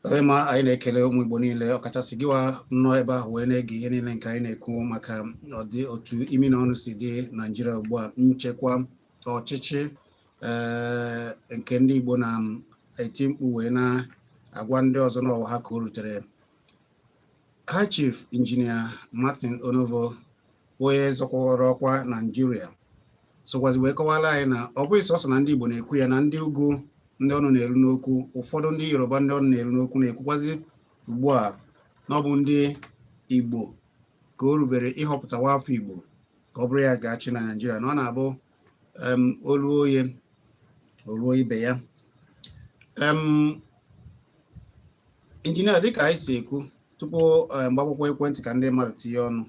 Onye ma anyị na-ekele ụmụ Igbo niile, ọkachasị gịwa nọ ebe ahụ wee na-ege ihe niile nke anyị na-ekwu maka ọdị otu imi na ọnụ si dị Naijiria ugbu a, nchekwa ọchịchị nke ndị Igbo na-eti mkpu wee na-agwa ndị ọzọ n'ọwa ha ka o rutere. High Chief Injinia Martin Onovo, onye zọkwara ọkwa Naijiria, sokwazi wee kọwara anyị na ọ bụghị sọsọ na ndị Igbo na-ekwu ya, na ndị ugwu, ndị ọnụ na-eru n'okwu, ụfọdụ ndị Yoruba, ndị ọnụ na-eru n'okwu na-ekwukwazi ugbu a na ọ bụ ndị Igbo ka o rubere ịhọpụta nwa afọ Igbo ka ọ bụrụ ya ga-achị na Naijiria, na ọ na-abụ olu onye o ruo ibe ya. Injinia, dịka anyị si ekwu tupu mgbe akwụkwọ ekwentị ka ndị mmadụ tinye ọnụ,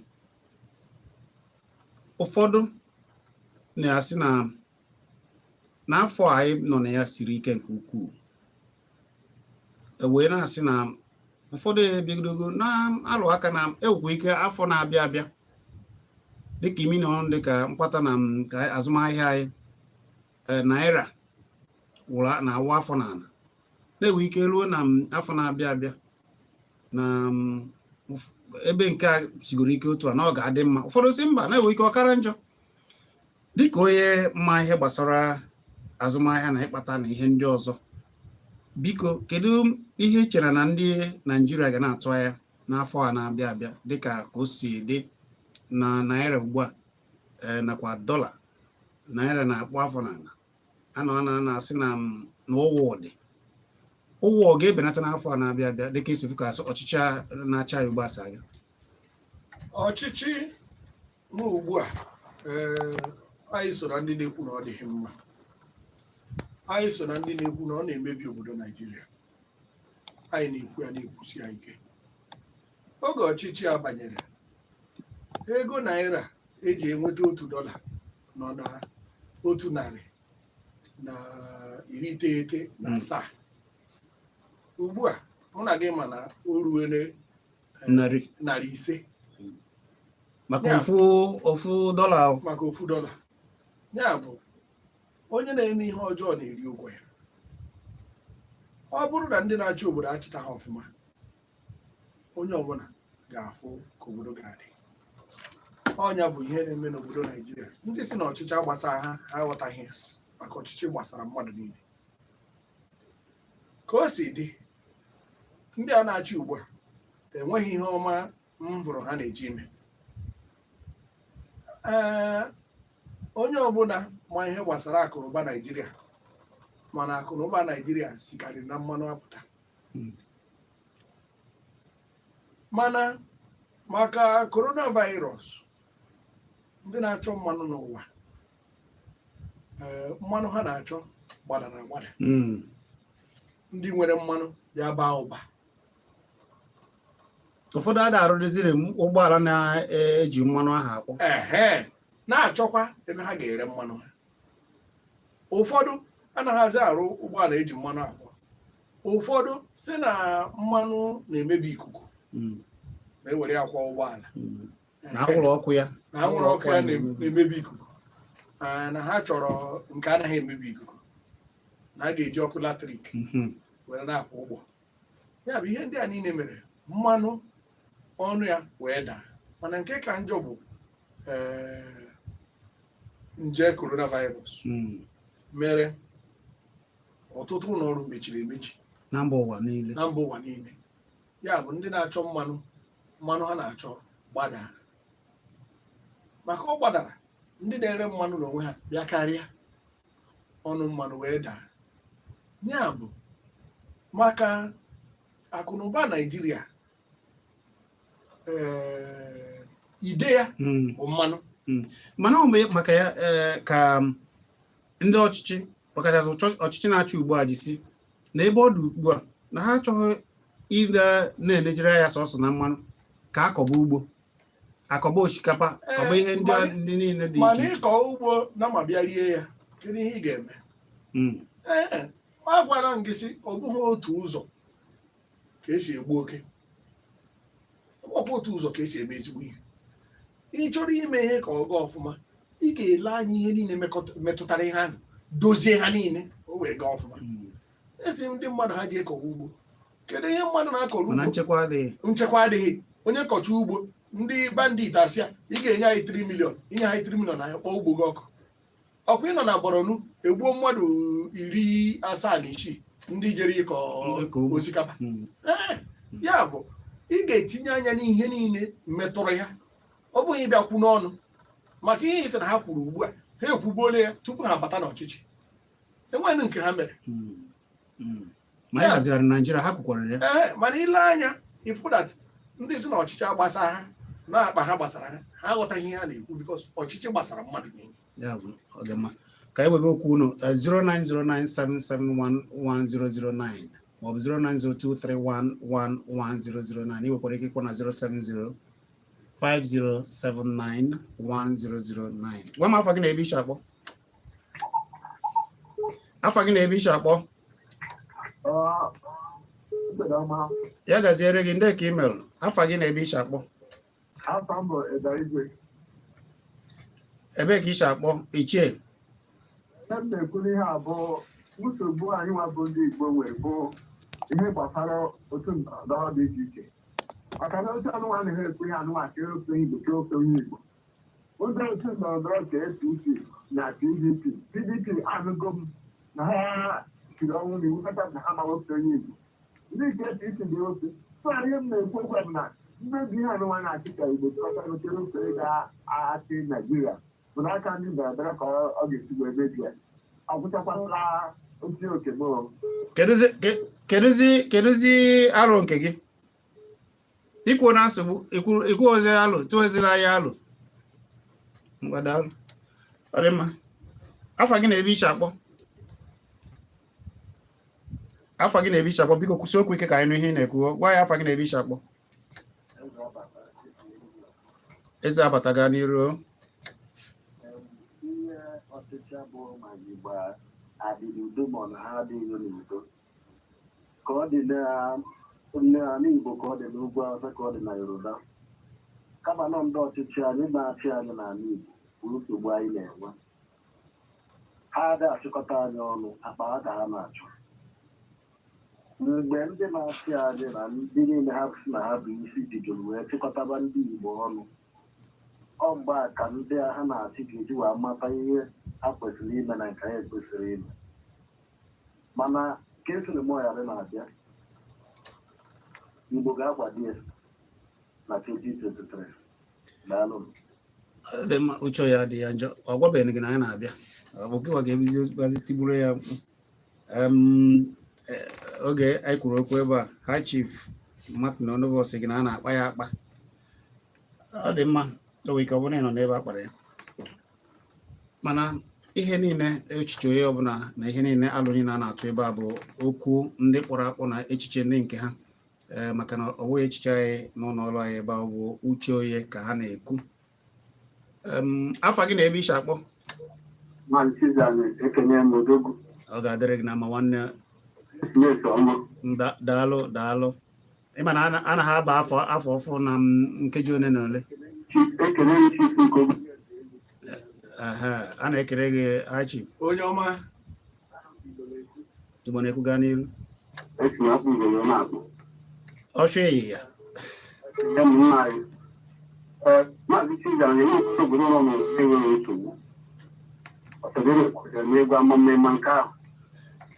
ụfọdụ na-asị na n'afọ a anyị nọ na ya siri ike nke ukwuu, e wee na-asị na ụfọdụ ebidogo na-alụ aka na ewukwa ike afọ na-abịa abịa, dịka imi na ọnụ, dịka mkpata na ka azụmahịa anyị, naira wụrụ na-awụ afọ n'ala, na-enwe ike ruo na afọ na-abịa abịa na ebe nke a sigoro ike otu a na ọ ga-adị mma. Ụfọdụ si mba, na-enwe ike ọkara njọ. Dịka onye ma ihe gbasara azụmahịa na ịkpata na ihe ndị ọzọ, biko, kedu ihe ị chere na ndị Naijiria ga na-atụ anya n'afọ a na-abịa abịa, dịka ka o si dị na naira ugbu a, nakwa dọla? Naira na-akpụ afọ n'ala, anọ na na-asị na na ụwọ dị, ụwọ ọ ga-ebenata n'afọ a na-abịa abịa, dịka isi ka ọchịchị a na-achị anyị ugbu a si aga? Ọchịchị nọ ugbu a, anyị so na ndị na-ekwu na ọ dịghị mma. Anyị so na ndị na-ekwu na ọ na-emebi obodo Naijiria. Anyị na-ekwu ya, na-ekwusi ya ike. Oge ọchịchị a banyere, ego naira eji enweta $1 nọ na 197. Ugbu a mụ na gị ma na o ruwere narị 500. Maka Ya. ofu dọla ahụ. Maka $1. Ya bụ, onye na-eme ihe ọjọọ na-eri ụgwọ ya. Ọ bụrụ na ndị na-achị obodo achịta ha ọfụma, onye ọbụla ga-afụ ka obodo ga-adị. Ọnya bụ ihe na-eme n'obodo Naijiria. Ndị si na ọchịchị agbasa ha, ha aghọtaghị ya, maka ọchịchị gbasara mmadụ niile. Ka o si dị, ndị a na-achị ugbu a enweghị ihe ọma m hụrụ ha na-eji ime. Ee, onye ọbụla ma ihe gbasara akụnụba Naijiria mana akụnụba Naijiria sikarị na mmanụ apụta. Mana maka coronavirus, ndị na-achọ mmanụ n'ụwa, mmanụ ha na-achọ gbadara agbada. Ndị nwere mmanụ bịa baa ụba. Ụfọdụ ada arụdịziri ụgbọala na-eji mmanụ ahụ akwọ. Ehe, na-achọkwa ebe ha ga-ere mmanụ ha. Ụfọdụ anaghịzi arụ ụgbọala eji mmanụ akwọ. Ụfọdụ si na mmanụ na-emebi ikuku ma ewere ya kwọ ụgbọala. Na anwụrụ ọkụ ya. Na anwụrụ ọkụ ya na-emebi ikuku. Ah, na ha chọrọ nke anaghị emebi ikuku, na a ga-eji ọkụ latrik were na-akwọ ụgbọ. Ya bụ, ihe ndị a niile mere mmanụ ọnụ ya wee daa. Mana nke ka njọ bụ nje coronavirus mere ọtụtụ ụlọ ọrụ mechiri emechi. Na mba ụwa niile. Na mba ụwa niile. Ya bụ, ndị na-achọ mmanụ, mmanụ ha na-achọ gbadaa. Maka ọ gbadara, ndị na-ere mmanụ n'onwe ha bịa karịa, ọnụ mmanụ wee daa. Ya bụ, maka akụnụba Naijiria, ide ya bụ mmanụ. Mana ọ bụ maka ya, ka ndị ọchịchị, ọkachasị ọchịchị na-achị ugbu a, ji si na ebe ọ dị ugbu a na ha achọghị ịga na-enejere ya sọsọ na mmanụ, ka akọba ugbo, akọba osikapa, kọba ihe ndị ndị niile dị mana iche iche. Ịkọ ugbo na ma bịa rie ya, kedu ihe ị ga-eme? Ee, a gwara m gị sị ọ bụghị otu ụzọ ka esi egbu oke, ọkwa otu ụzọ ka esi eme ezigbo ihe. Ị chọrọ ime ihe ka ọ gaa ọfụma, ị ga-ele anya ihe niile metụtara ihe ahụ. Dozie ha niile, o wee gaa ọfụma. Esi ndị mmadụ ha ji ekọwa ugbo. Kedu ihe mmadụ na-akọrọ Mana ugbo? Nchekwa adịghị. Nchekwa adịghị. Onye kọcha ugbo, ndị bandit asịa ị ga-enye anyị 3 million, inye anyị 3 million, anyị kpọọ ugbo gị ọkụ. Ọkwa ịnọ na Borno egbuo mmadụ 76 ndị jere ịkọ Ịkọ ugbo. osikapa. Ee, ya bụ ị ga-etinye anya n'ihe niile metụrụ ya. Ọ bụghị ịbịa kwu n'ọnụ maka ihe isi na ha kwuru ugbu a. Ha ekwubuola ya tupu ha bata n'ọchịchị. Enweghị nke ha mere. Ma ya hazigharị Naijiria, ha kwukwara ya. Ee, mana ile anya ifu that ndị si na ọchịchị agbasa ha na-akpa ha gbasara ha, ha aghọtaghị ihe ha na-ekwu, because ọchịchị gbasara mmadụ niile. Ya bụ, ọ dị mma ka anyị webe okwu unu 09097711009 maọbụ 09023111009. Ị nwekwara ike ịkpọ na 07050791009. Gwa m afa gị na ebe iche akpọ. Afa gị na ebe iche akpọ. Mgbede ọma. Ya gaziere gị. Ndị ka email, afa gị na ebe iche akpọ. Afa m bụ Eda Igwe. Ebee ka iche akpọ, ichie? Ihe m na-ekwu n'ihe a bụ nsogbu anyị nwa bụ ndị Igbo nwere bụ ihe gbasara otu ndọrọndọrọ dị iche iche. Maka na otu anụnwa anaghị ekwu ihe anụnwa ka ofe Igbo ka ofe onye Igbo. Ndị otu ndọrọndọrọ nke APC na PDP. PDP, anụgo m na ha tiri ọnwụ n'iwu kata na ha amaghị ofe onye Igbo. Ndị nke APC dị ofe. So ihe m na-ekwu okwu bụ na mmebi ihe anụnwa na-achị ka Igbo chọtara ochere ofe ga-achị Naijiria bụ n'aka ndị ndọrọndọrọ ka ọ ga-esi wee mebie. Ọ gwụchakwala otu oke m o. Kedụzi alụ nke gị ikwuo na nsogbu ikwuo ozi alụ tụozila anyị alụ. Ngwa, daalụ, ọ dị mma. Afa gị na ebe iche akpọ. Afa gị na ebe iche akpọ. Biko kwụsị okwu ike ka anyị nụ ihe ị na-ekwu. Gwa ya afa gị na ebe iche akpọ. Eze abata, gaa n'iru. Ihe ọchịchị abụọ ma Igbo adị n'udo ma ọ na ha adịghị n'udo, ka ọ dị n'ala Igbo, ka ọ dị n'ugwu Awụsa, ka ọ dị na Yoruba, kama nọ ndị ọchịchị anyị na-achị anyị n'ala Igbo bụ nsogbu anyị na-enwe. Ha adịghị achịkọta anyị ọnụ, akpa ha ka ha na-achọ. Mgbe ndị na-achị anyị na ndị niile ha sị na ha bụ isi bidoro wee chịkọtaba ndị Igbo ọnụ, ọ mgbe a ka ndị ha na-achị ga-eji wee mata ihe ha kwesịrị ime na nke ha ekwesịrị ime. Mana ka esiri mụọ ya na-abịa, Igbo ga-akwado ya na 2023. Daalụ. Ọ dị mma. Uche ya dị ya njọ. Ọ gwabeghị gị na anyị na-abịa. Ọ bụ gịwa ga-ebizi gbazi tigburu ya mkpu. Oge anyị kwuru okwu ebe a, ha Chief Martin Onovo sị gị na a na-akpa ya akpa. Ọ dị mma. O nwere ike ọ bụrụ na ị nọ n'ebe a kpara ya, mana ihe niile, echiche onye ọbụla na ihe niile, alụ niile a na-atụ ebe a bụ okwu ndị kpọrọ akpọ na echiche ndị nke ha, ee, maka na ọ bụghị echiche anyị n'ụlọ ọrụ anyị ebe a, bụ uche onye ka ha na-ekwu. Afa gị na ebe iche akpọ. Maazị Chizzy, ekene m, odogwu. Ọ ga-adịrị gị na mma, nwanne. Ekeresimesi ọma. Daalụ, daalụ. Ịma na a na ha aba afọ ọfụ na nkeji one na ole. Ekene m Chief Nkobi. Aha, a na-ekele gị, ha Chief. Onye ọma. Igbo na-ekwu, gaa n'iru. Esi m afọ Igbo wee na-akpọ. Ọchụ ehihie. Ya m nna anyị. Ee, Maazị Chizzy, anyị enwe obodo nọ n'enweghị nsogbu. Ọsadebe kwụsịrị n'egwu amamma nke ahụ.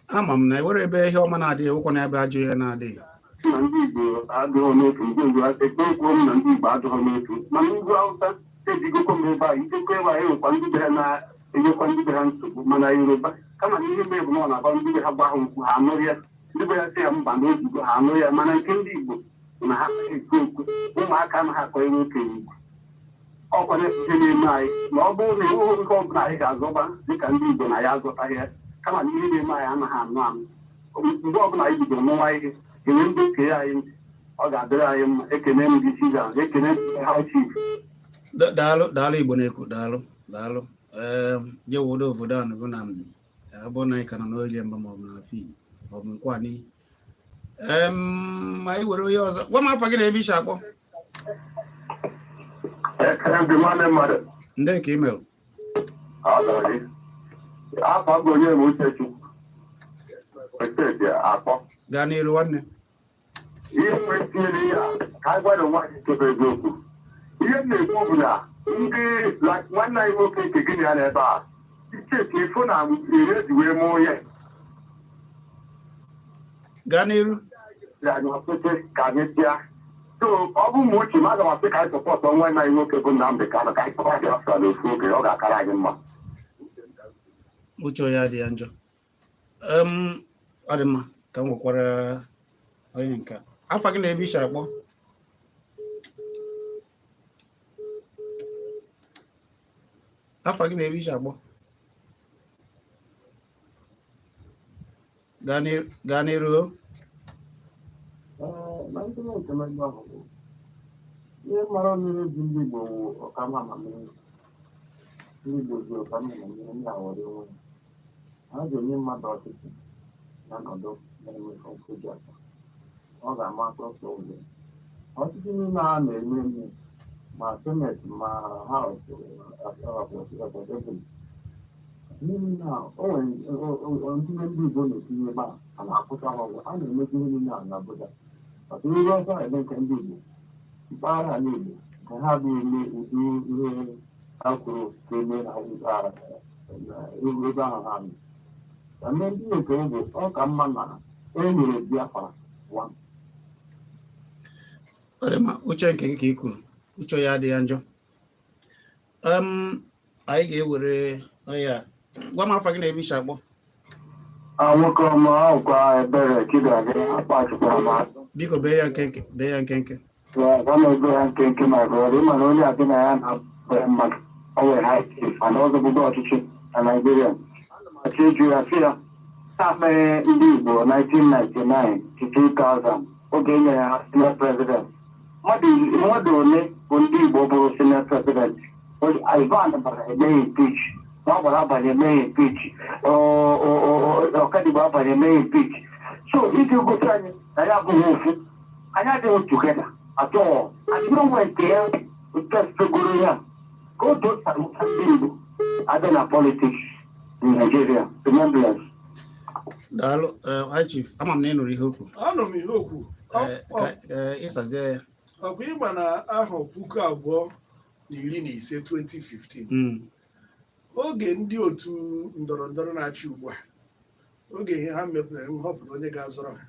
Ama m na ewere ebe ihe ọma na-adịghị, ụkwụ na ebe ajọ ihe na-adịghị. Na ndị Igbo adịghị n'otu mgbe mgbe ekpe kwuo m na ndị Igbo adịghị n'otu, mana ugwu Awụsa ejigokwa m ebe a ijekwa ebe a, enwekwa ndị be ha na-enyekwa ndị be ha nsogbu. Mana Yoruba, kama na ihe mere bụ na ọ na-agba ndị be ha gba ha okwu, ha anụrụ ya. Ndị be ya sị ya mba na ozugbo, ha anụrụ ya. Mana nke ndị Igbo bụ na ha ekwu ekwu, ụmụaka anaghị akwanyere okenye ugwu. Ọkwa na ihe na-eme anyị ma ọ bụrụ na enweghị nke ọbụla anyị ga-azọba dịka ndị Igbo na ya azọtaghị ya, kama na ihe na-eme anyị anaghị anụ anụ. Mgbe ọbụla anyị bidoro mụwa ihe gere ndị okenye anyị ntị, ọ ga-adịrị anyị mma. Ekene m gị, Chiza. Ekene m ha Chief. Daalụ, daalụ, Igbo na-ekwu. Daalụ, daalụ. Ee, je wodo obodo a nụgo na m ọ bụrụ na anyị ka nọ n'olie mba maọbụ na afọ iyi maọbụ nkwani. Ma anyị were onye ọzọ. Gwa m afa gị na ebe ishi akpọ. Ekene gị, nwanne mmadụ. Ndị ka email. Ọ dọrọ gị. Afọ bụ onye m Uchechukwu. Steeti akpọ. Gaa n'iru, nwanne. Ihe nwere tinyere ihe a ka anyị gwara onwe anyị nke bụ eziokwu. Ihe m na-ekwu bụ na ndị like nwanne anyị nwoke nke gị na ya n'ebe a icheki ịfụ na ihe eji wee mụọ ya. Gaa n'iru. Dị anyị ọtụtụ ka anyị bịa. So ọ bụ ma uche m, aga m asị ka anyị support nwanne anyị nwoke bụ Nnamdị Kanụ, ka anyị kpọọ Biafra n'ofu oge, ọ ga-akara anyị mma. Uche ya dị ya njọ. Ọ dị mma ka m nwekwara onye nke a. Afa gị na ebe iche akpọ? Afa gị na ebe iche akpọ? Gaa n'iru o. Na ndị nke mmegbu ahụ bụ ihe mara mmiri ji ndị Igbo wụ ọkama amamihe. Ndị Igbo ji ọkama amamihe ndị awọrị onwe ha. Ha ga-enye mmadụ ọchịchị na nọdụ na-eme nkwụji aka, ọ ga-ama sọsọ ụzọ ọchịchị niile a na-eme eme, ma Senate ma House of niile a. O nwere ntinye ndị Igbo na-etinye ebe a, a na-akwụcha ha ụgwọ, a na-emezi ihe niile a na Abuja, maka ihe ọzọ eme nke ndị Igbo mpaghara ala Igbo ka ha adịghị eme ụdị ihe ha kwuru ka eme na ebe ahụ ha nọ. Ka ndị ndị nke bụ ọ ka mma na e nyere Biafra one. Ọ dị mma, uche nke gị ka ị kwuru, uche ya adịghị njọ. Anyị ga-ewere onye a. Gwa m afa gị na ebe iche akpọ. Nwoke ọma, ọkwa Ebere Chidozie akpachikwara m azụ. Biko, bee ya nkenke, bee ya nkenke. Ya ga ebe ya nkenke, ma gọrọ ịma na onye adị na ya na-abụghị mmadụ o nwere high chief mana ọ zọbụgo ọchịchị na Naịjirịa. Ana m achọ ịjụ ya sị ya taa mere ndị Igbo 1999 to 2000, oge e nyere ha senate president, mmadụ ole bụ ndị Igbo bụrụ senate president? Ivan bara emeghị impeach, nwa gbara abanye emeghị impeach, Ọkadigbo abanye emeghị impeach. So iji gosi anyị na ya abụghị ofu, anyị adịghị together at all. Anyị onwe nke ya testgoro ya ka otu o si ndị Igbo abịa na politics in Nigeria. Remembrance. Daalụ, high chief. Ama m na ị nụrụ ihe o kwuru. Anụ m ihe okwu. Ka ịsazie ya. Ọkwa ịgba na ahọ 2015, 2015, oge ndị otu ndọrọ ndọrọ na-achị ugbu a, oge ihe ha mepụtara nhọpụta onye ga-azọrọ ha,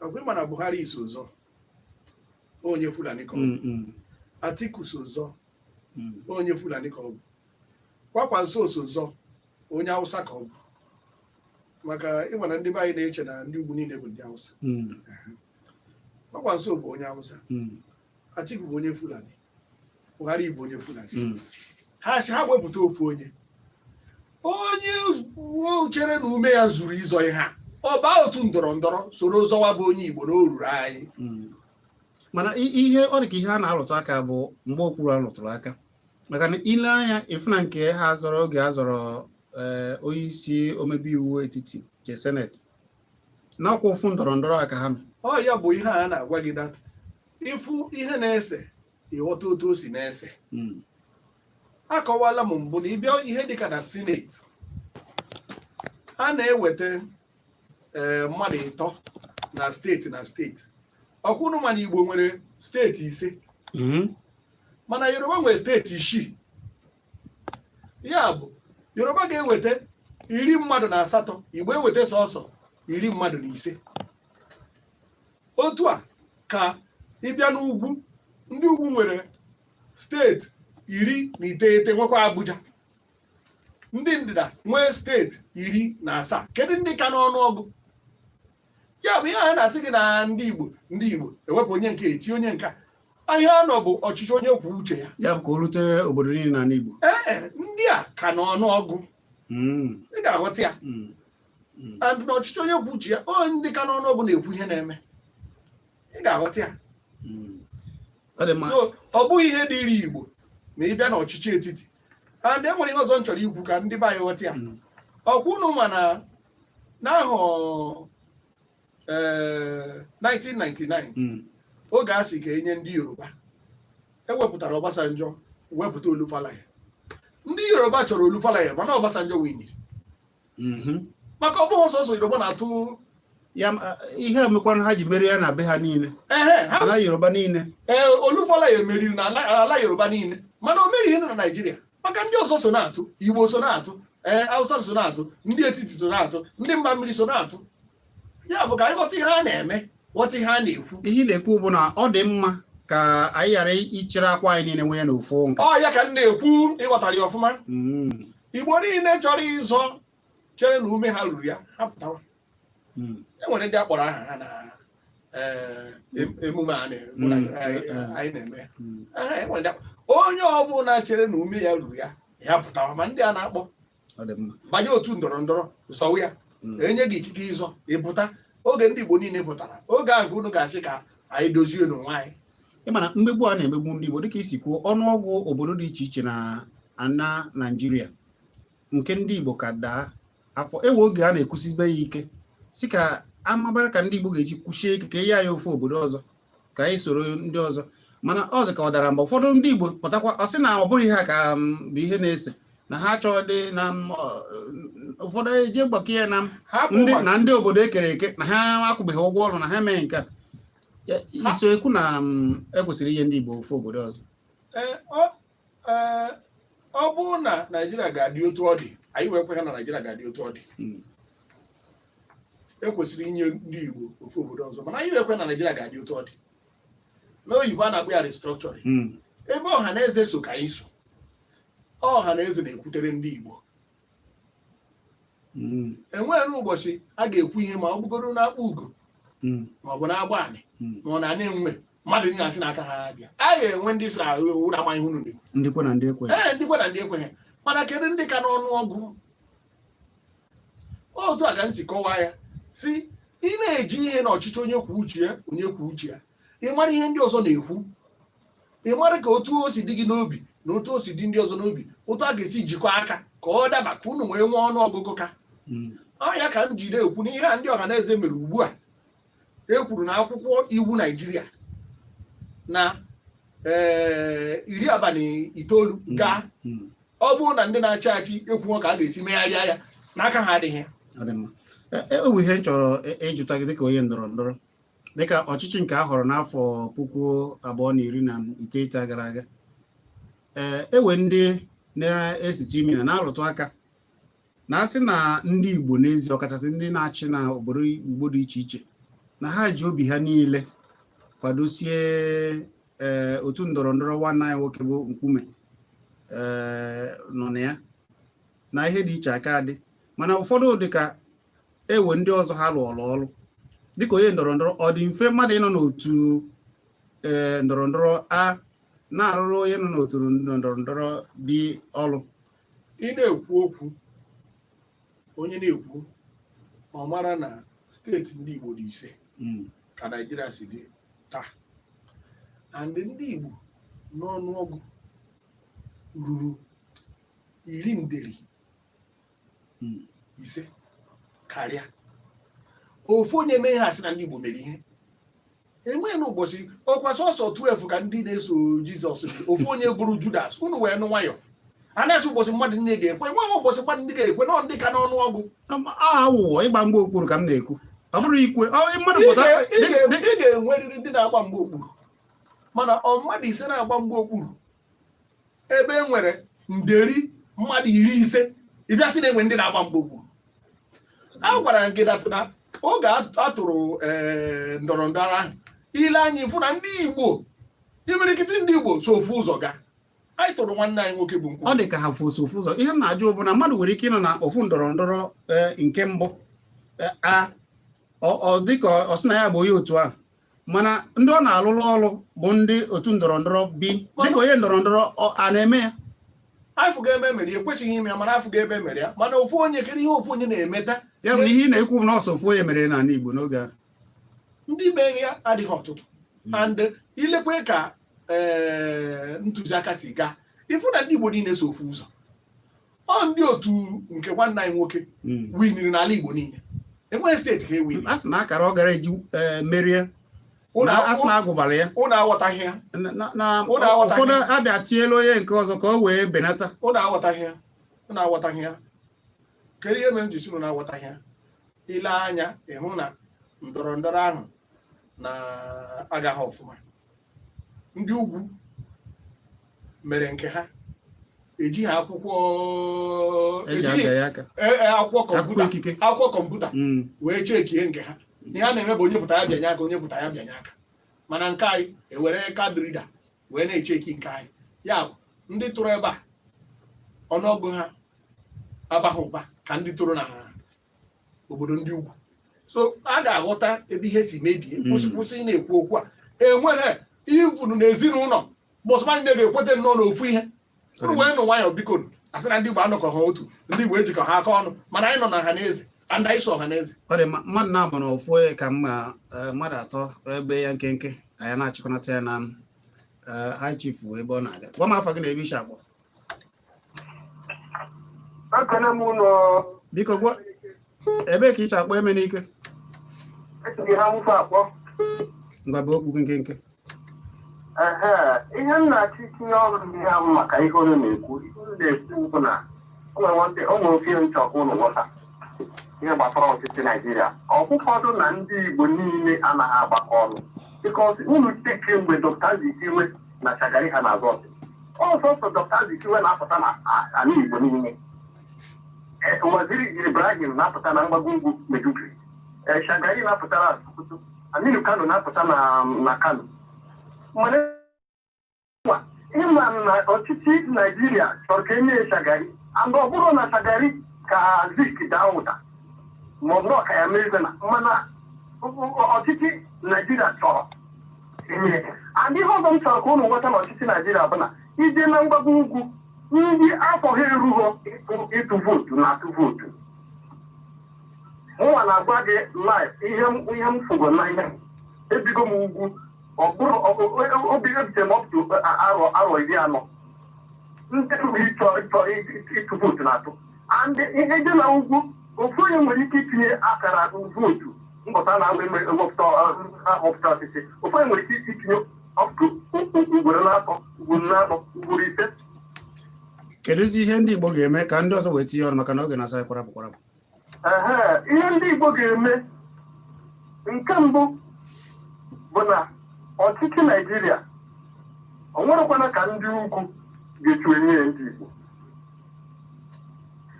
ọkwa ịma na Buhari so zọ, onye Fulani ka ọ bụ. Atiku so zọ, onye Fulani ka ọ bụ. Kwankwaso so zọ, onye Hausa ka ọ bụ, maka ịma na ndị be anyị na-eche na ndị ugwu niile bụ ndị Hausa. Kwankwaso bụ onye Hausa, Atiku bụ onye Fulani, Buhari bụ onye Fulani. Ha si ha wepụta ofu onye, onye chere na ume ya zuru ịzọ ihe a, ọ baa otu ndọrọ ndọrọ soro zọwa, bụ onye Igbo na o ruru anyị. Mana ihe ọ dị ka ihe a na-arụtụ aka bụ mgbe okpuru a rụtụrụ aka, maka na ile anya ịfụ na nke ha zọrọ oge a zọrọ onye isi omebe iwu etiti nke senate n'ọkwa, ofu ndọrọ ndọrọ a ka ha nọ. Ọ ya bụ ihe a na-agwa gị, that ịfụ ihe na-ese, ịghọta otu o si na-ese. Akọwala m mbụ na ịbịa ihe dịka na senate, a na-eweta mmadụ ịtọ na steeti na steeti. Ọkwụnụ mana Igbo nwere steeti ise, mana Yoruba nwere steeti isii. Ya bụ Yoruba ga-eweta 18, Igbo eweta sọsọ 15. Otu a ka ịbịa n'ugwu, ndị ugwu nwere steeti 19, nwekwa Abuja. Ndị ndịda nwee steeti 17. Kedu ndị ka n'ọnụọgụ? Ya bụ ihe a na-asị gị na ndị Igbo ewepụ onye nke, eti onye nke a. Ihe a nọ bụ ọchịchị onye kwuo uche ya. Ya bụ ka o rute obodo niile n'ala Igbo. Ee, ndị a ka n'ọnụọgụ. Ị ga-aghọta ya. And na ọchịchị onye kwuo uche ya, ọ ndị ka n'ọnụọgụ na-ekwu ihe na-eme. Ị ga-aghọta ya. Ọ dị mma. So ọ bụghị ihe dịrị Igbo ma ị bịa n'ọchịchị etiti. And e nwere ihe ọzọ m chọrọ ikwu ka ndị be anyị ghọta ya. Ọkwa unu ma na n'ahọ 1999, oge a sị ka enye ndị Yoruba, ewepụtara Obasanjo, wepụta Olu Falae. Ndị Yoruba chọrọ Olu Falae, mana Obasanjo winiri. Maka ọ bụghị sọsọ Yoruba na-atụ. Ya ihe emekwana ha ji merie ya na be ha niile. Ehe, ha ala Yoruba niile. Ee, Olu Falae emeriri na ala Yoruba niile, mana o merighị na Naịjirịa, maka ndị ọzọ so na-atụ. Igbo so na-atụ, ee, Hausa so na-atụ, ndị etiti so na-atụ, ndị mba mmiri so na-atụ. Ya bụ ka anyị ghọta ihe a na-eme, ghọta ihe a na-ekwu. Ihe ị na-ekwu bụ na ọ dị mma ka anyị ghara ichere akwa anyị niile nwee n'ofu nka. Ọ ya ka m na-ekwu, ịghọtara ya ọfụma. Igbo niile chọrọ ịzọ, chere na ume ha ruru ya, ha pụtawa. E nwere ndị a kpọrọ aha ha na emume a anyị na-eme. E nwere onye ọbụla chere na ume ya ruru ya, ya pụtawa. Ma ndị a na-akpọ Ọ dị mma. banye otu ndọrọ ndọrọ, zọwa ya. Enye gị ikike ịzọ, ịpụta. Oge ndị Igbo niile pụtara, oge a nke unu ga-asị ka anyị dozie n'onwe anyị. Ị ma na mmegbu a na-emegbu ndị Igbo, dịka isi kwuo, ọnụọgụ obodo dị iche iche na ana Naịjirịa, nke ndị Igbo ka daa afọ. Ewe oge a na-ekwusibe ya ike, si ka amabara ka ndị Igbo ga-eji kwuchie ike ka enye anyị ofe obodo ọzọ, ka anyị soro ndị ọzọ. Mana ọ dị ka ọ dara mgbe ụfọdụ ndị Igbo pụtakwa, ọ sị na ọ bụrụ ihe a ka bụ ihe na-ese na ha chọọ dị na ụfọdụ eje gbakọ ya na Hapụ ndị maka na ndị obodo ekere eke na ha akwụbeghị ụgwọ ọrụ na ha emeghị nke a. Iso ekwu na ekwesịrị inye ndị Igbo ofe obodo ọzọ? Ee, ọ bụrụ na Naijiria ga-adị otu ọ dị, anyị wee kwe ha na Naijiria ga-adị otu ọ dị, ekwesịrị inye ndị Igbo ofu obodo ọzọ. Mana anyị wee kwe na Naijiria ga-adị otu ọ dị, n'oyibo a na-akpọ ya restructuring. Ebe ọha na eze so ka anyị so, ọha na eze na-ekwutere ndị Igbo. Enweghị ụbọchị a ga-ekwu ihe, ma ọ bụgoro n'akpa ugo, ma ọ bụ n'agba anị, ma ọ na-ana enwe mmadụ niile asị n'aka ha bịa. A ga-enwe ndị sị na ahụ na ama ihe unu na-ekwu. Ndị kwe na ndị ekwe. Ee, ndị kwe na ndị ekweghị. Mana kedu ndị ka n'ọnụ ọgụ? Otu a ka m si kọwaa ya, si ị na-eji ihe na ọchịchị onye kwuo uche ya, onye kwuo uche ya, ị mara ihe ndị ọzọ na-ekwu, ị mara ka otu o si dị gị n'obi na otu o si dị ndị ọzọ n'obi, otu a ga-esi jikọọ aka ka ọ daba, ka unu nwee nwee ọnụ ọgụgụ ka ọ ya ka m jiri ekwu na ihe a ndị ọha na eze mere ugbu a, e kwuru na akwụkwọ iwu Naijiria na 90 gaa, ọ bụrụ na ndị na-achị achị ekwuo ka a ga-esi megharịa ya, n'aka ha adịghị. Ọ dị mma. E bụ ihe m chọrọ ịjụta gị dịka onye ndọrọ ndọrọ, dịka ọchịchị nke a họrọ n'afọ 2019 gara aga, ee, ewe ndị na-esitu imi na na-arụtụ aka na asị na ndị Igbo n'ezie, ọkachasị ndị na-achị na obodo Igbo dị iche iche, na ha ji obi ha niile kwadosie ee otu ndọrọ ndọrọ nwanne anyị nwoke bụ Nkume ee nọ na ya na ihe dị iche aka dị. Mana ụfọdụ dị ka ewe ndị ọzọ ha lụọrọ ọrụ. Dịka onye ndọrọ ndọrọ, ọ dị mfe mmadụ ịnọ n'otu ee ndọrọ ndọrọ A na-arụrụ onye nọ n'otu ndọrọ ndọrọ B ọrụ? Ị na-ekwu okwu, onye na-ekwu ọ mara na steeti ndị Igbo dị 5 ka Naijiria si dị taa, and ndị Igbo n'ọnụọgụ ruru iri nderi 5 karịa. Ofu onye mee ihe, asị na ndị Igbo mere ihe. Enweghị n'ụbọchị ọkwa sọsọ 12 ka ndị na-eso Jizọs dị. Ofu onye bụrụ Judas, unu wee nụ nwayọ, a na-asị ụbọchị mmadụ niile ga-ekwe. Enweghị ụbọchị mmadụ ndị ga-ekwe nọ ndị ka n'ọnụọgụ. Aghụghọ ịgba mgba okpuru ka m na-ekwu, ọ bụrụ ikwe ọ mmadụ Ị pụta ị ga-enwerịrị ndị na-agba mgba okpuru, mana ọ mmadụ 5 na-agba mgba okpuru ebe e nwere nderi mmadụ 50, ị bịa sị na enwe ndị na-agba mgba okpuru. A gwara m gị na oge a tụrụ ee, ndọrọ ndọrọ ahụ, ile anya ịfụ na ndị Igbo, imirikiti ndị Igbo so ofu ụzọ gaa. Anyị tụrụ nwanne anyị nwoke bụ Nkwụ. Ọ dị ka ha fụso ofu ụzọ. Ihe m na-ajụ bụ na mmadụ nwere ike ịnọ na ofu ndọrọ ndọrọ nke mbụ a ọ dị ka ọ sị na ya bụ onye otu ahụ, mana ndị ọ na-alụrụ ọrụ bụ ndị otu ndọrọ ndọrọ B. Dịka onye ndọrọ ndọrọ, a na-eme ya? Afụgo ebe emere ya, ekwesịghị ime ya, mana afụgo ebe emere ya. Mana ofu onye, kedu ihe ofu onye na-emeta? Ya bụ na ihe ị na-ekwu bụ na ọsọ ofu onye mere n'ala Igbo n'oge ahụ. Ndị mere ya adịghị ọtụtụ, and ilekwe ka ee ntụziaka si gaa, ịfụ na ndị Igbo niile so ofu ụzọ. Ọ ndị otu nke nwanne anyị nwoke winiri n'ala Igbo niile. Enweghị steeti ka e win. A sị na akara ọ gara eji merie na a sị na agụbara ya. Ụnụ aghọtaghị ya. Na Ụnụ aghọtaghị. ụfọdụ abịa tiela onye nke ọzọ ka o wee benata. Ụnụ aghọtaghị ya, ụnụ aghọtaghị ya. Kedu ihe mere m ji sị unu na-aghọtaghị ya? Ile anya, ịhụ na ndọrọ ndọrọ ahụ na-agaghị ọfụma. Ndị ugwu mere nke ha, ejighị akwụkwọ eji ejighị aga ya aka akwụkwọ akwụkwọ kọmputa ikike akwụkwọ kọmputa wee chekie nke ha. Ihe a na-eme bụ onye pụta ya bịanye aka, onye pụta ya bịanye aka. Mana nke anyị, ewere card reader wee na-echeki nke anyị. Ya bụ, ndị tụrụ ebe a, ọnụọgụ ha abaghị ụba ka ndị tụrụ na obodo ndị ugwu. So a ga-aghọta ebe ihe si mebie. Kwụsị, kwụsị ị na-ekwu okwu a. Enweghị ivunu n'ezinụlọ bọsụma niile ga-ekweta nnọọ n'ofu ihe. Unu wee nụ nwayọọ, biko. Asị na ndị Igbo anọkọ ha otu, ndị Igbo ejikọ ha aka ọnụ, mana anyị nọ na ọha na eze and anyị so ọha na eze. Ọ dị mma. Mmadụ na-abụ na ofu onye ka mma, mmadụ atọ ebe ya nkenke anyị na-achịkọnata ya na high chief wee ebe ọ na-aga. Gwa m afa gị na ebe isi akpọ. Ekene m ụlọ. Biko gwa ebee ka iche akpọ eme n'ike. Esighị ha nwụfe akpọ. Ngwa, bụ okwu gị nkenke. Ehe, ihe m na-achọ itinye ọrụ n'ihe ahụ maka ihe unu na-ekwu bụ na o nwere o nwere ofe nchọ ka unu ghọta ihe gbasara ọchịchị Naijiria. Ọfụfọdụ na ndị Igbo niile anaghị agbakọ ọnụ, because unu cheke mgbe Dr. Azikiwe na Shagari ha na-azọ ọchịchị, ọsọsọ Dr. Azikiwe na-apụta na ala Igbo niile. Waziri Ibrahim na-apụta na mgbago ugwu Maiduguri. Shagari na-apụta na Sokoto. Aminu Kano na-apụta na Kano. Mana ịma na ọchịchị Naijiria chọrọ ka enye ya Shagari, and ọ bụrụ na Shagari ka Zik daa ụda ma ọ bụrụ ka ya mee na, mana ọchịchị Naijiria chọrọ enye ya. And ihe ọzọ m chọrọ ka unu nweta n'ọchịchị Naijiria bụ na ije na mgbago ugwu, ndị afọ ha erughọ ịtụ vootu na-atụ vootu. Mụnwa na-agwa gị live, ihe m fụgo n'anya, ebigo m ugwu, ọ bụrụ obi ebitere m up to arọ 40, ndị ruru ịchọ ịtụ vootu na-atụ. And ihe dị na ugwu, ofu onye nwere ike itinye akara vootu mbọta na ahọpụta ọchịchị, ofu onye nwere ike itinye up to ugboro na-atọ, ugboro na-anọ, ugboro 5. Kedụzi ihe ndị Igbo ga-eme ka ndị ọzọ wee tinye ọnụ, maka na oge na-asa anyị kwarapụ kwarapụ? Ehe, ihe ndị Igbo ga-eme nke mbụ bụ na ọchịchị Naijiria, o nwerekwana ka ndị ugwu ga-echu enye ya ndị Igbo.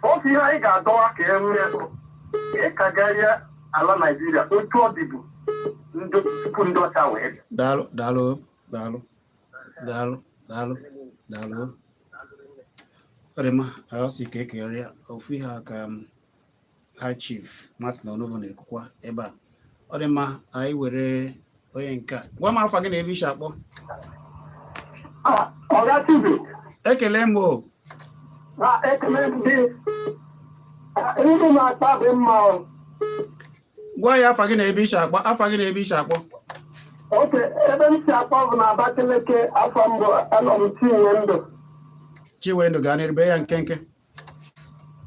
Sọsọ ihe anyị ga-adọwa ka e nwee bụ ịkagarịa ala Naijiria otu ọ dịbu tupu ndị ọcha wee bịa. Daalụ, daalụ, daalụ, daalụ, daalụ, daalụ. Ọ dị mma. Ọ sị ka ekeghara ofu ihe a ka High Chief Martin Onovo na-ekwukwa ebe a. Ọ dị mma, anyị were onye nke a. Gwa m afa gị na ebe isi akpọ. Ọga Chibi. Ekele m o. Na ekele m gị. Ndị na-akpa dị mma o. Gwa ya afa gị na ebe isi akpọ, afa gị na ebe isi akpọ. Oke, ebe m si akpọ bụ na Abakaliki. Afọ mbụ anọ m Chinwe Ndụ. Chinwendu, gaa n'iru, bee ya nkenke.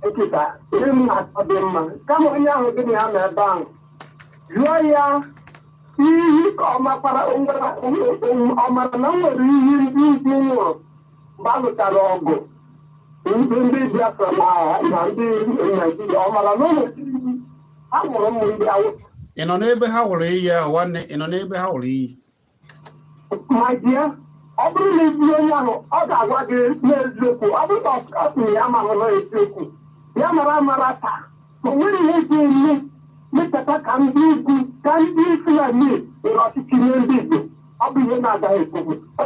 Nkịta, ihe m na-akpọ dị mma, kama onye ahụ gị na ya nọ ebe ahụ, jụọ ya iyi ka ọ makwara ọ mara na m nwere iyi ndị ugwu nwụrụ mgbe a lụchara ọgụ ndị Biafra na ndị Naijiria. Ọ mara na o nwere iyi ha nwụrụ ụmụ ndị Awụsa. Ị nọ n'ebe ha wụrụ iyi ahụ, nwanne? Ị nọ n'ebe ha wụrụ iyi? Ma die, ọ bụrụ na ị onye ahụ, ọ ga-agwa gị n'eziokwu. Ọ bụrụ na ọ sị na ya amaghị na eziokwu ya mara amara taa, o nwere ihe ga-eme mechata ka ndị ugwu, ka ndị Fulani were ọchịchị nye ndị Igbo. Ọ bụ ihe na-agaghị ekwukwu ọ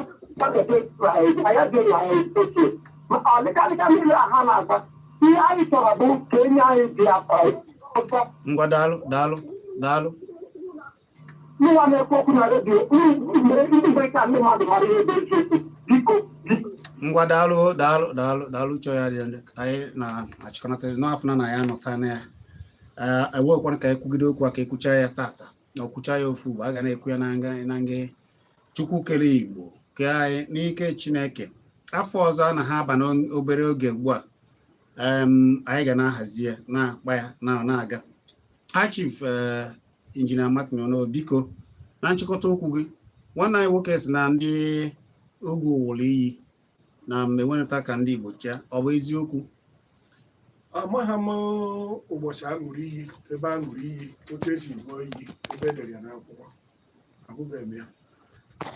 dịkarịka mmiri a ha na-agba. Ihe anyị chọrọ bụ ka enye anyị Biafra ọzọ. Ngwa, daalụ, daalụ, daalụ. Nwa na-ekwu okwu na redio ndị mgbe ka ndị mmadụ mara ihe bụ eziokwu, biko, biko. Ngwa, daalụ, daalụ, daalụ, daalụ. Chọọ ya dị ndị anyị na-achịkọnata n'afọ na ya nọta na ya ewekwana ka ekwugide okwu a, ka ekwucha ya tata na okwucha ya ofu ugbo. A ga na-ekwu ya na nga Chukwu kere Igbo kee anyị n'ike Chineke. Afọ ọzọ a na ha aba n'obere oge ugbu a, anyị ga na-ahazi ya, na-akpa ya na na-aga. Ha Chief Injinia Martin Onovo, biko, na nchịkọta okwu gị, nwanne anyị nwoke si na ndị ugwu wụrụ iyi na enwenata ka ndị Igbo chịa, ọ bụ eziokwu? Amaghị m ụbọchị a ṅụrụ iyi, ebe a ṅụrụ iyi, otu esi ṅụọ iyi, ebe edere ya n'akwụkwọ, ahụbeghị m ya.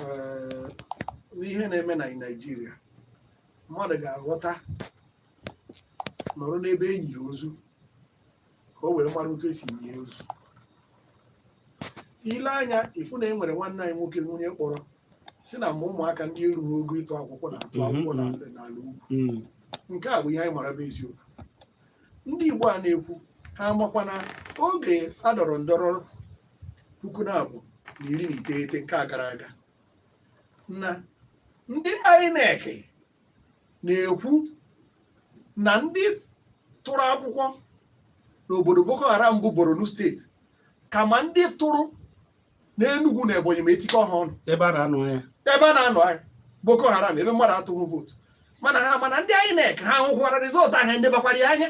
Ee, n'ihe na-eme na Naịjirịa, mmadụ ga-aghọta nọrọ n'ebe e nyiri ozu ka o were mara otu esi nye ozu. Ile anya ịfụ na e nwere nwanne anyị nwoke nwunye kpọrọ si na ma ụmụaka ndị erughị ogo ịtụ akwụkwọ na-atụ akwụkwọ n'ala ugwu. Nke a bụ ihe anyị mara bụ eziokwu. Ndị Igbo a na-ekwu, ha amakwa na oge a dọrọ ndọrọ 2019 nke a gara aga, na ndị INEC na-ekwu na ndị tụrụ akwụkwọ n'obodo Boko Haram bụ Borno steeti kama ndị tụrụ n'Enugu na Ebonyi ma etikọ ha ọnụ. Ebe a na-anụ anya. Ebe a na-anụ agha Boko Haram, ebe mmadụ atụghị vootu. Mana ha mana ndị INEC ha hụkwara result ahụ, endebakwara ya anya.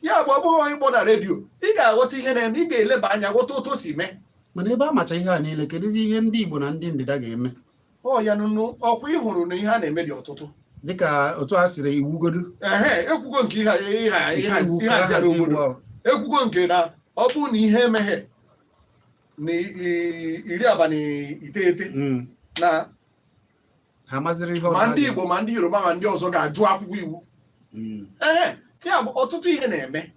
Ya bụ, ọ bụghị onye kpọ na redio ị ga-aghọta ihe na-eme, ị ga-eleba anya ghọta otu o si mee. Mana ebe a macha ihe a niile, kedụzi ihe ndị Igbo na ndị ndịda ga-eme? Ọ ya nụnụ, ọkwa ị hụrụ na ihe a na-eme dị ọtụtụ. Dịka otu a siri iwugodu. Ehe, ekwugo nke ihe nke iwu ka ịhazi ahazi obodo. Iwu ahụ. Ekwugo nke na ọ bụrụ na ihe emeghe na 29 na ha maziri ihe ọzọ ma ha ndị ga-eme. Igbo ma ndị Yoruba ma ndị ọzọ ga-ajụ akwụkwọ iwu. Ee, ya bụ ọtụtụ ihe na-eme.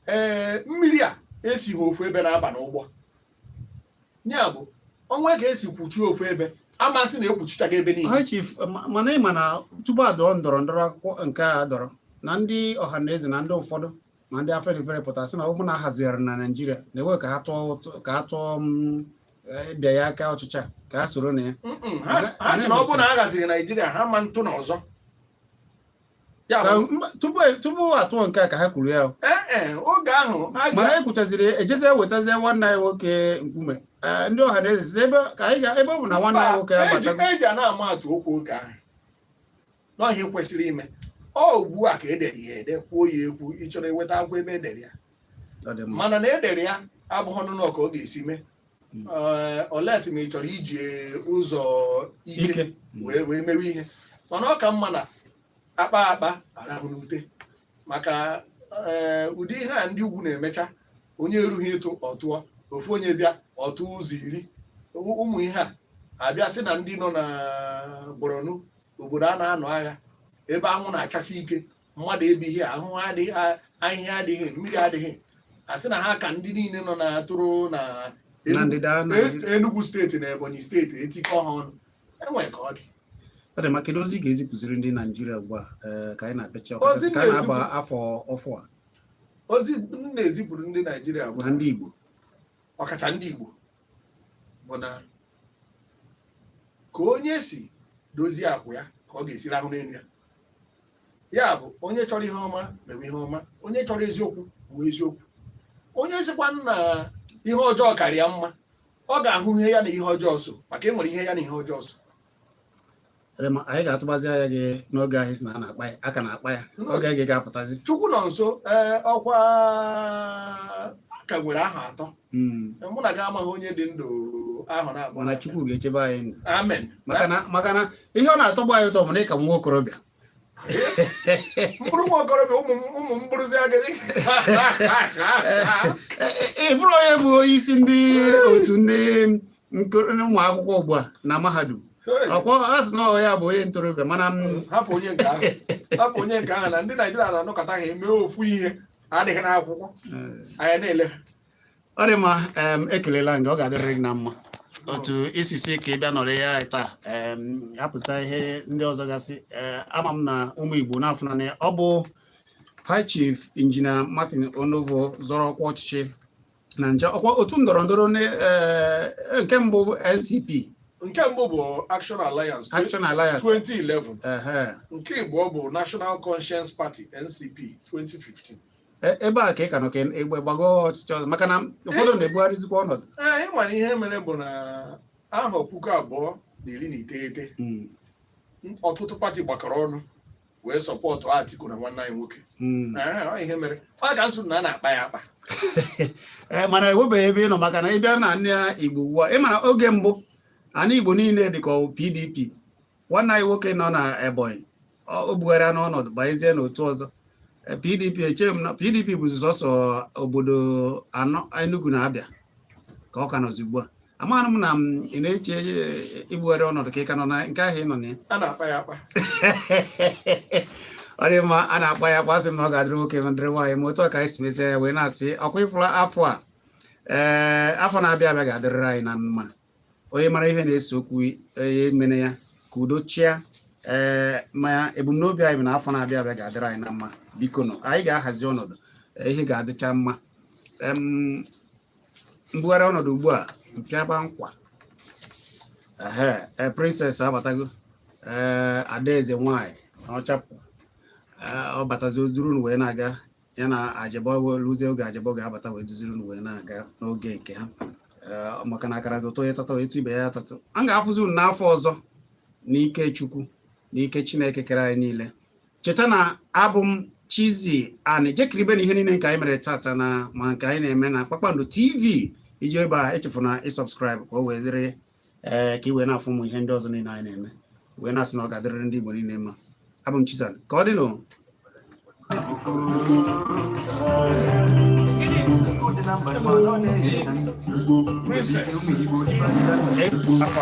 Ee, mmiri a esighị ofu ebe na-aba n'ụgbọ. Ya bụ, ọnwa ka esi kwuchie ofu ebe amasị na ekwuchichaghị ebe niile. High Chief, mana ị ma na tupu a dọọ ndọrọ ndọrọ akwụkwọ nke a dọrọ na ndị ọha na eze na ndị ụfọdụ ma ndị Afenifere pụtara sị na ọ bụ na a hazigharị na Naịjirịa na-enwe ka ha tụọ ka ha tụọ bịa ya aka ọchịchị a ka ha soro na ya. Ha sị na ọ bụrụ na a haziri Naijiria, ha ma ntụ n'ọzọ. Ya ka bụ tupu atụọ nke a ka ha kwuru ya. Ee, oge ahụ ha ji Mana e kwuchaziri ejezie wetazie nwanne anyị nwoke nkume. Ee, ndị ọha na eze sị ebe ka anyị ga ebe ọ bụ na nwanne anyị nwoke abatago. Eji a na-ama atụ okwu oge ahụ n'ọhịa kwesịrị ime ọ ugbu a ka edere ya ede, kwuo ya ekwu. Ị chọrọ iweta akwụkwọ ebe edere ya? Ọ dị mma. Mana na edere ya abụghị ọnụnọ ka ọ ga-esi mee. Ee, olesi ma ị chọrọ iji ụzọ ike ike wee mewe ihe, mana ọ ka mma na akpa akpa arahụ n'ute, maka ee, ụdị ihe a ndị ugwu na-emecha, onye erughị ịtụ ọtụọ, ofu onye bịa ọtụ ụzọ 10 ụmụ ihe a abịa sị na ndị nọ na Borno, obodo a na-anọ agha, ebe anwụ na-achasi ike, mmadụ ebighị, ahụhụ adịghị, ahịhịa adịghị, mmiri adịghị, asị na ha ka ndị niile nọ na tụrụ na na ndịda Naịjirịa. Enugu steeti na Ebonyi steeti etikọ ha ọnụ, enwere ka ọ dị. Ọ dị mma. Kedu ozi ị ga-ezipụziri ndị Naijiria ugbu a, ee, ka anyị na-apịachi, Ozi ọkachasị ka a na-aba na-ezipụ- afọ ọfụ a? Ozi m na-ezipụrụ ndị Naijiria bụ na ndị Igbo. Ọkacha ndị Igbo, bụ na ka onye si dozie akwụ ya ka ọ ga-esi rahụ n'elu ya. Ya bụ, onye chọrọ ihe ọma mewe ihe ọma, onye chọrọ eziokwu bụ eziokwu, onye sịkwa na ihe ọjọọ karịa mma, ọ ga-ahụ ihe ya na ihe ọjọọ so, maka e nwere ihe ya na ihe ọjọọ so. Ọ dị mma, anyị ga-atụbazi anya gị n'oge ahụ isi na a na-akpa ya aka na-akpa ya, oge gị ga-apụtazi. Chukwu nọ nso. Ee, ọkwa aka nwere aha atọ. Mụ na gị amaghị onye dị ndụ ahụ na-abụ. Mana Chukwu ga-echebe anyị ndụ. Amen. Maka na ihe ọ na-atọgbu anyị ụtọ bụ na ị ka nwa okorobịa. Mkpụrụ nwa okorobịa, ụmụ ụmụ m bụrụzi agadi. Ị bụrụ onye bụ onye isi ndị otu ndị ụmụ akwụkwọ ugbu a na mahadum, ọkwa a sị na ọ ya bụ onye ntorobịa, mana m Hapụ onye nke ahụ, hapụ onye nke ahụ. Na ndị Naijiria na-anọkọta ha eme ofu ihe adịghị n'akwụkwọ, anyị na-ele ha. Ọ dị mma. Ekelela gị, ọ ga-adịrịrị gị na mma. Otu isi si ka ị bịa nọrọ ya anyị taa, hapụta ihe ndị ọzọ gasị. Ee, ama m na ụmụ Igbo na-afụnanya ya. Ọ bụ High Chief Injinia Martin Onovo zọrọ ọkwa ọchịchị na nje ọkwa otu ndọrọ ndọrọ nke mbụ bụ NCP. Nke mbụ bụ Action Alliance. Action Alliance. 2011. Nke abụọ bụ National Conscience Party, NCP, 2015. Ebe a ka ị ka nọ ka egbe gbago ọchịchị ọzọ, maka na ụfọdụ na-ebugharịzikwa ọnọdụ. Ee, ị mara ihe mere bụ na ahọ 2019, ọtụtụ pati gbakọrọ ọnụ wee support Atiku na nwanne anyị nwoke. Ee, ọ ihe mere ọ ka nsọ na a na-akpa ya akpa. Ee, mana enwebeghị ebe ị nọ, maka na ị bịa na ndị Igbo ugbu a, ị mara oge mbụ ana Igbo niile dị ka ọ bụ PDP. Nwanne anyị nwoke nọ na Ebonyi, o bugharịa n'ọnọdụ banyezie n'otu ọzọ. PDP, echeghị m na PDP bụzi sọsọ obodo anọ, Enugu na Abịa, ka ọ ka nọzi ugbu a. Amaghị m na m ị na-eche igbugharị ọnọdụ ka ị ka nọ na nke ahụ ị nọ na ya. A na-akpa ya akpa. Ọ dị mma, a na-akpa ya akpa. Asị m na ọ ga-adịrị nwoke ma dịrị nwaanyị ma. Otu a ka anyị si mezie ya wee na-asị ọkwa ịfụrụ afọ a, ee, afọ na-abịa abịa ga-adịrịrị anyị na mma. Onye mara ihe na-ese okwu, onye mere ya ka udo chịa. Ee, ma ebumnobi anyị bụ na afọ na-abịa abịa ga-adịrị anyị na mma. Biko nụ, anyị ga-ahazi ọnọdụ, ihe ga-adịcha mma. Mbugharị ọnọdụ ugbu a mpịaba nkwa. Ehe, Princess abatago, ee, adaeze nwanyị na ọchapụ. Ee, ọ batazi oduru unu wee na-aga ya na ajebo luzie oge ajebo ga-abata wee duziri unu wee na-aga n'oge nke ha. Ee, maka na akara dị ụtọ, onye tata etu ibe ya atatụ. A ga-afụzi unu n'afọ ọzọ n'ike Chukwu, n'ike Chineke kere anyị niile. Cheta na abụ m Chizzy Ani. Jekiribe na ihe niile nke anyị mere tata na ma nke anyị na-eme na Kpakpando TV. Iji ebe a, echefuna ị subscribe ka o wee dịrị, ee, ka ị wee na-afụ ụmụ ihe ndị ọzọ niile anyị na-eme, wee na-asị na ọ ga-adịrịrị ndị Igbo niile mma. Abụ m Chizzy Ani. Ka ọ dị nụ. Princess. Afọ.